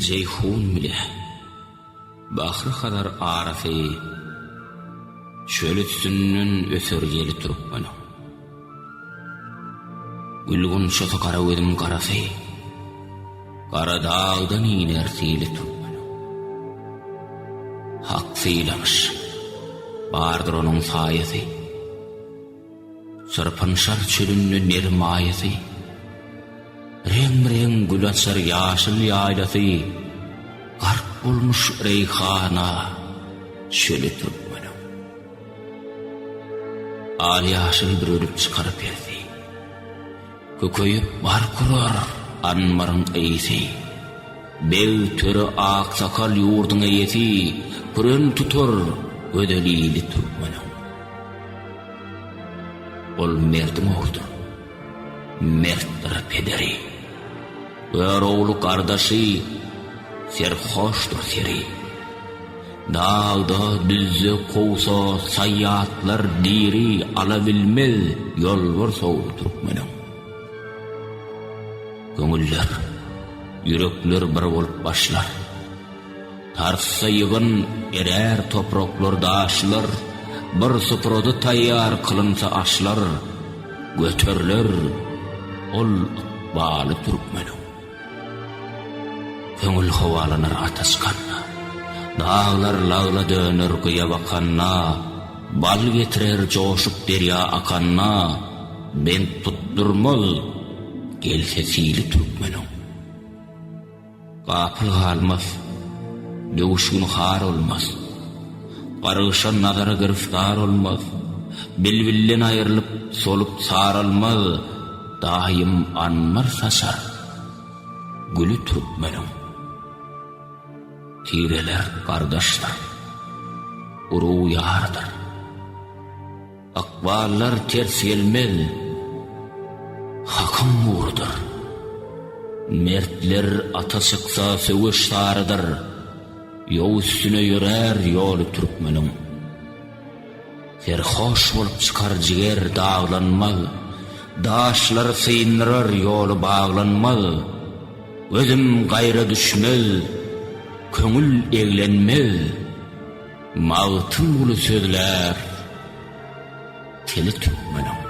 Jeýhun bile Bahry-Hazar arasy Çöl üstünden öser ýeli türkmeniň. Gül gunçasy gara gözüm garasy, Gara dagdan iner sili türkmeniň. Hak sylamyş, bardyr onuň saýasy. Çyrpynşar çölünde ner maýasy, Reň-reň gül açar ýaşyl ýaýlasy, Gark bolmuş reýhana çöli türkmeniň. Al-ýaşyl bürünip çykar perzi, Kökeýip bark urar anbaryň ysy. Beg, töre, aksakal ýurduň eýesi, Küren tutar gözel ili türkmeniň. Ol merdiň ogludyr, mertdir pederi. Görogly gardaşy, serhoşdur seri. Dagda, düzde kowsa saýýatlar diri Alabilmez ýolbars ogly türkmeniň. Köňüller, ýürekler bir bolup başlar. Tartsa ýygyn, erär topraklar, daşlar, Bir suprada taýýar kylynsa aşlar, Göteriler ol ykbaly türkmeniň. Köňül howalanar ata çykanda, Daglar lagla döner gyýa bakanda, Bal getirer joşup derýa akanda, Bent tutdurmaz gelse sili türkmeniň. Gapyl galmaz, döwüşgin har olmaz, Gargyşa nazara giriftar olmaz, Bilbilden aýrylyp, solup saralmaz, Daýym anbar saçar, güli türkmeniň. Tireler gardaşdyr, urug ýardyr. Ykballar ters gelmez, Hakyň ugrudyr. Mertler ata çyksa söweş sarydyr, Ýow üstüne ýörär ýoly türkmeniň. Serhoş bolup çykar jiger daglanmaz, Daşlary syndyrar ýoly baglanmaz. Gözüm gaýra düşmez, köňül eglenmez. Magtymguly sözlär tili türkmeniň.